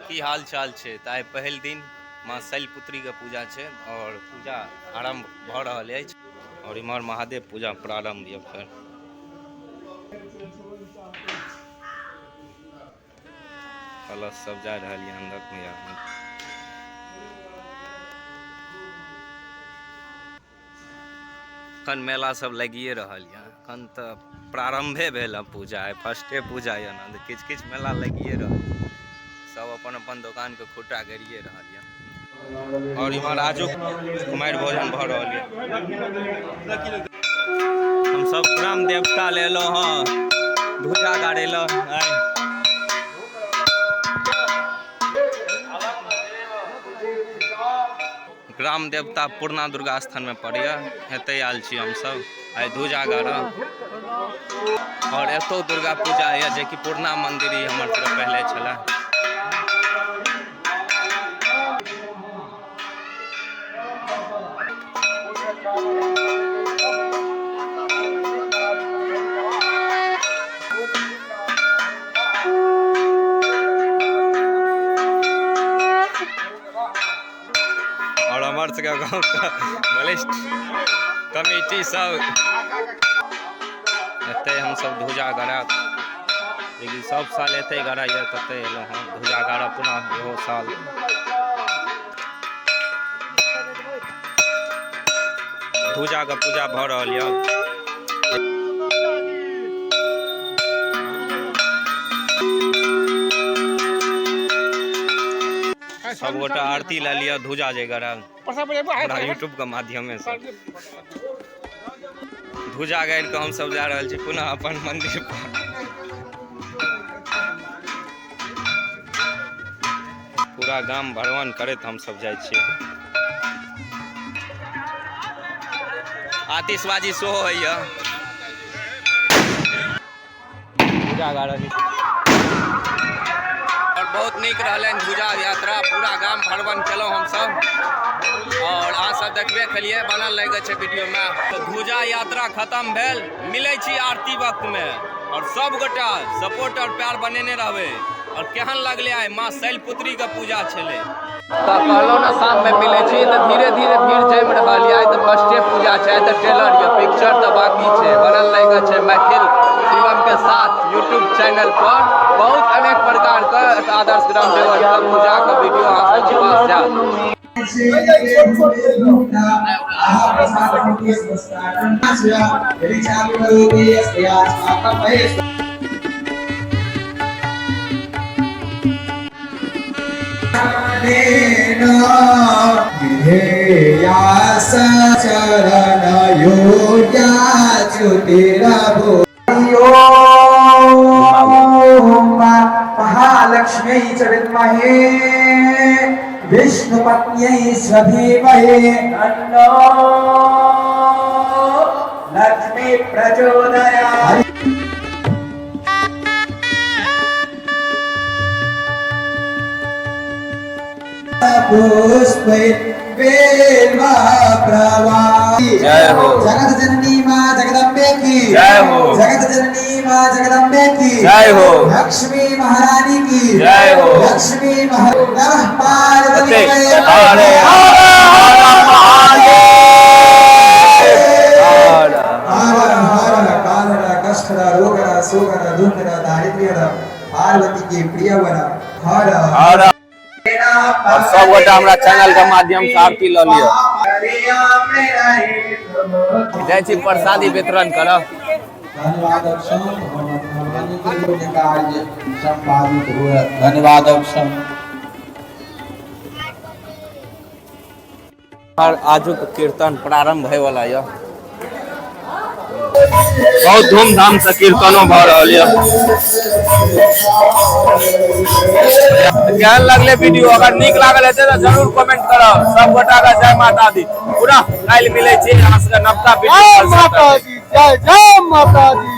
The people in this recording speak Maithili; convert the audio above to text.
की हाल चाल छै। तऽ आइ पहिल दिन माँ शैलपुत्रीके पूजा छै और पूजा आरम्भ भऽ रहल अछि और इम्हर महादेव पूजा प्रारम्भ यऽ। फेर कलश सब जा रहल यऽ अंदर में। एखन मेला सब लगिए रहल यऽ, एखन तऽ प्रारम्भे भेल हँ पूजा, आइ फर्स्टे पूजा यऽ ने, तऽ किछु किछु मेला लगिए रहल यऽ। सब अपन अपन दोकानके खुट्टा गड़िए रहल यऽ। और इम्हर आजुक कुमारि भोजन भऽ रहल यऽ। हम सब ग्राम देवता ले एलहुँ हँ ध्वजा गाड़े लए आइ। ग्राम देवता पूर्णा दुर्गा स्थान में पड़ैया, एतै आयल छी हमसब आइ ध्वजा गाड़ऽ। और एतौ दुर्गा पूजा होइया, जेकि पूर्णा मंदिर ही हमर सबके पहले छलै। और हमर सबके गाँवके बलिष्ठ कमिटी सब एतै हमसब ध्वजा गड़ायब, लेकिन सब साल एतै गड़ाइए, ततै एलहुँ हँ ध्वजा गाड़ब पुनः इहो साल। ध्वजाके पूजा भऽ रहल यऽ। सब गोटा आरती लए लिअ ध्वजा जे गड़ल हमरा यूट्यूब के माध्यमे से। ध्वजा गाड़ि कऽ हमसब जा रहल छी पुनः अपन मंदिर पर। पूरा गाम भ्रमण करैत हमसब जाइ छियै। आतिशबाजी सेहो होइया। पूजा गाड़ल और बहुत नीक रहलनि ध्वजा यात्रा। पूरा गाम भ्रमण केलहुँ हमसब और अहाँ सब देखबे केलिए, बनल रहि छै वीडियो में। तऽ ध्वजा यात्रा खत्म भेल, मिलै छी आरती वक्त में और सब गोटा सपोर्ट और प्यार बनेने रहबै। और केहन लगलै आइ माँ शैलपुत्री के पूजा छलै। तऽ कहलहुँ ने शाम में मिलै छी, तऽ धीरे धीरे भीड़ जमि रहल यऽ। आइ तऽ फर्स्टे पूजा छै, आइ तऽ ट्रेलर यऽ, पिक्चर तऽ बाकी छै। बनल रहि छै मैथिल शिवम के साथ यूट्यूब चैनल पर बहुत अनेक प्रकार के आदर्श ग्राम देवता के पूजा के वीडियो अहाँ सबके पास जायत। महालक्ष्मी च विद्महे विष्णुपत्न्यै स्वधीमहि तन्नो लक्ष्मी प्रचोदयात्। जय हो। जगत जननी माँ जगदम्बे की जय हो। जगत जननी माँ जगदम्बे की जय हो। लक्ष्मी महारानी की जय हो। लक्ष्मी महारानी नमः पार्वती हरे हर हर महादेव। हर हर कालर कष्टहर रोगहर शोकहर दुःखहर दारिद्र्यहर पार्वती के प्रियवर हर हर। और सब गोटा हमरा चैनल के माध्यम से आरती लऽ लिअ। जाइ छी प्रसादी वितरण करब। धन्यवाद अवसर भवानी के कार्य संपादित हुए। धन्यवाद अवसर। और आजुक कीर्तन प्रारंभ होय वाला यऽ। बहुत धूमधाम से कीर्तनो भऽ रहल यऽ। केहन लगले वीडियो? अगर नीक लागल हेतै तऽ जरूर कमेंट करब। सब गोटा के जय माता दी। पुनः काल्हि मिलै छी अहाँ सबके नवका वीडियो। जय माता दी, जय जय माता दी।